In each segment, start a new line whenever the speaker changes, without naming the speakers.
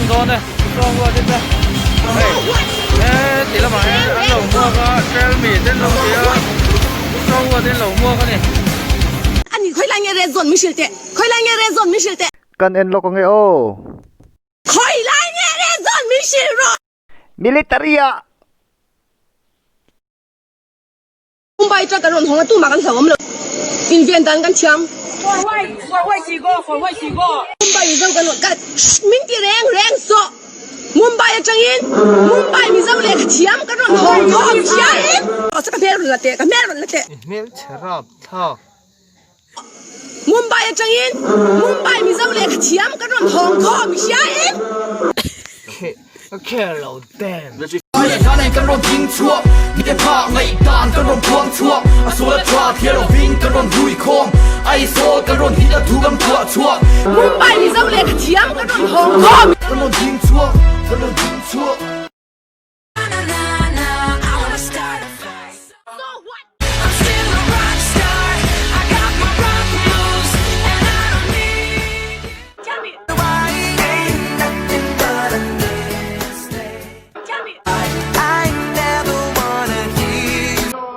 dawn e Sawngruat te hei he ti lamah hian an lo hmuak a trail mi te an lo ti a Sawngruat in lo hmuak a ni.
Ani khawi lai nge red zone min hrilh teh khawi lai nge red zone min hrilh teh.
Kan en lawk ange aw.
Khawi lai nge red zone min hrilh rawh.
Military ah.
Mumbai truck a rawn hawng a tumah kan hlauhawm lo. Inven dan kan thiam. Mumbai Mizo kan rawn kal min ti reng reng sawh. Mumbai atangin Mumbai Mizo lehkha thiam kan rawn hawng khawm thiam. Ka hmel rawn la teh ka hmel rawn la teh.
I hmelchhe rap thlak.
Mumbai atangin Mumbai Mizo lehkha thiam kan rawn hawng khawm hria em?
Ka care lo damn.
Kan rawn ding chhuak mite phah ngaihdan kan rawn phuang chhuak a sual a tha thliar lovin kan rawn hui khawm Aizawl kan rawn hit a thu kan phuah chhuak.
Mumbai Mizo lehkha thiam kan rawn hawng khawm.
Kan rawn ding chhuak kan rawn ding chhuak.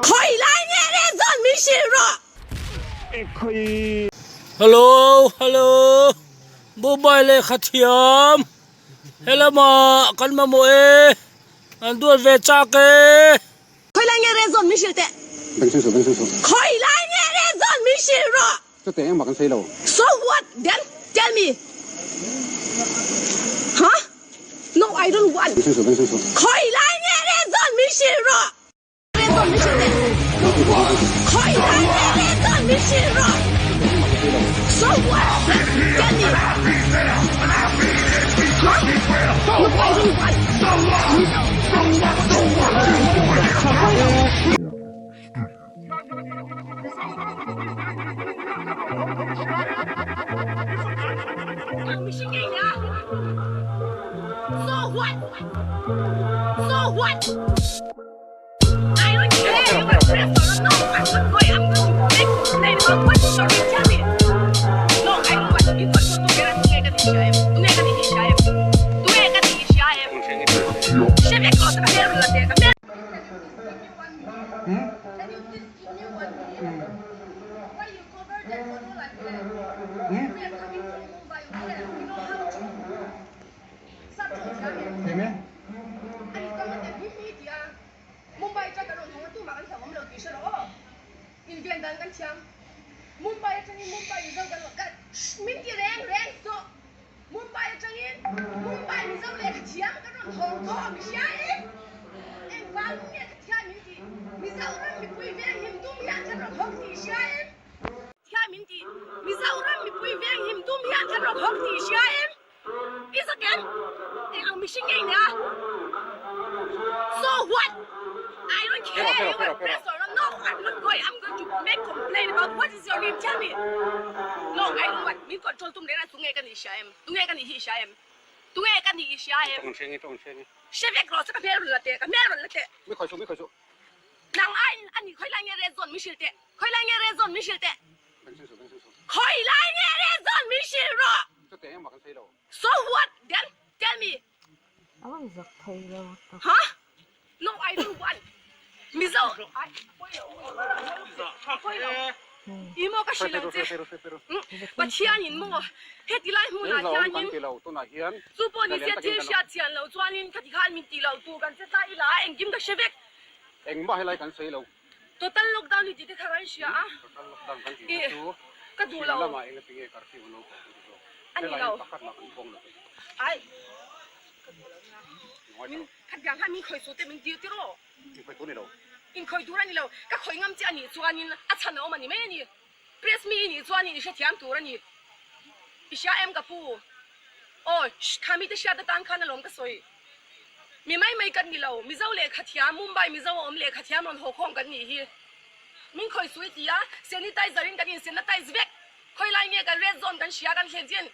Khawi lai nge red zone min hrilh rawh.
Hello hello Mumbai lehkha thiam. Helama kan mamawh e, an duat ve chak e.
Khawi lai nge red zone min hrilh teh. Khawi lai nge red zone min hrilh rawh. So what then tell me huh no I don't want khawi lai nge red zone min hrilh rawh. So what? I don't care you are press or no I'm not going I'm going to make complaint about what is your name tell me No I don't want you control tu kera tu nge ka ti hria em tu nge ka ti hria em tu nge ka ti hria em Hre vek rawh se ka hmel rawn la teh ka hmel Mumbai truck a rawn hawng a tumah kan hlauhawm lo tih hre rawh aw. Inven dan kan thiam. Mumbai atangin Mumbai Mizo kan rawn kal min ti reng reng sawh. Mumbai atangin Mumbai Mizo lehkha thiam kan rawn hawng khawm i hria em? Engvang nge ka thiam min ti? Mizoram mipui veng him tum hian kan rawn hawk tih i hria em? Thiam min ti? Mizoram mipui veng him tum hian kan rawn hawk tih i hria em? I zak em? Eng ang mihring nge i nia? So what? I don't care you are press or not. No, I'm not going. I'm going to make complaint about what is your name? Tell me. No, I don't want. Min control tum reng a tunge ka nih hria em? Tunge ka nih hi i hria em? Tunge ka nih i hria em? Hre vek rawh se ka hmel rawn la teh, ka hmel rawn la teh. Nang aiin a ni khawi lai nge red zone min hrilh teh? Khawi lai nge red zone min hrilh teh? Khawi lai nge red zone min hrilh rawh? So what then tell me. Huh? No I don't want. Mizo I maw ka hrilh ang che. Pathian in maw heti lai hmunah hianin chu pawh ni se thil hriat chian loh chuanin khati khan min tih loh tur kan che ta ila engkim ka hre vek. Total lockdown hi tih te kha kan hria a, ih ka duh lo a ni lo, ai ka duh lo nia, min khatiang khan min khawih suh te min tir tir aw, inkhawih tur a ni lo, ka khawih ngam chiah a nih chuanin a chhan a awm a ni mai a ni, press mi i nih chuanin i hrethiam tur a ni, i hria em ka pu, aw kha mite hriat atan khan alawm ka sawi. Mi mai mai kan ni lo, Mizo lehkha thiam, Mumbai Mizo a awm lehkha thiam rawn haw khawm kan nih hi. Min khawi sui ti a, sanitizer in kan insanitize vek. Khawi lai nge kan red zone kan hria kan thlen chin.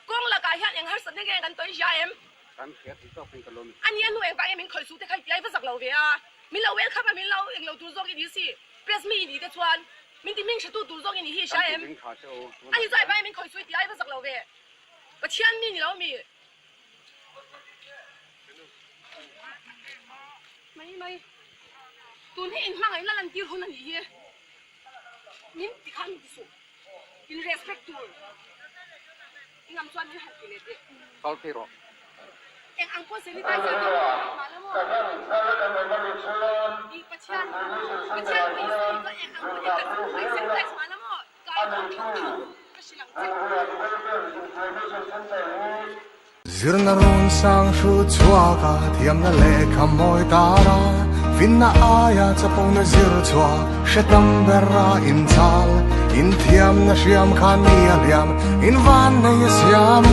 Kawng lakah hian eng harsatna nge kan tawi hria em? A ni a hnu engvang nge min khawi su te kha i ti a, i va zak lo ve a. Min lo welcome a, min lo englo tur zawk i ni si. Press mi i nih te chuan min ti hming hretu tur zawk i nih hi i hria em? A ni chu ai vang nge min khawi su i ti a, i va zak lo ve. Pathian mi ni lo mi. Mai mai. Tun hi inhmangaihna lantir hun a nih hi. Min ti khan min ti suh. In respect tur. I ngam chuan min han ti leh teh.
Kal phei rawh.
Eng ang pawh sanitizer te pawh hmang mah la maw? I Pathian Pathian pawh i sawi chuan eng ang pawh i taksa pawh i sanitize mah la maw? Ka ai dawn tho tho ka hrilh ang che.
Zirna run sang hru chhuak a, thiamna lehkha mawi tar a, finna aia chapona zir chhuah hre tam ber a inchal, inthiamna hriam khan mi a hliam, invan nei a siam.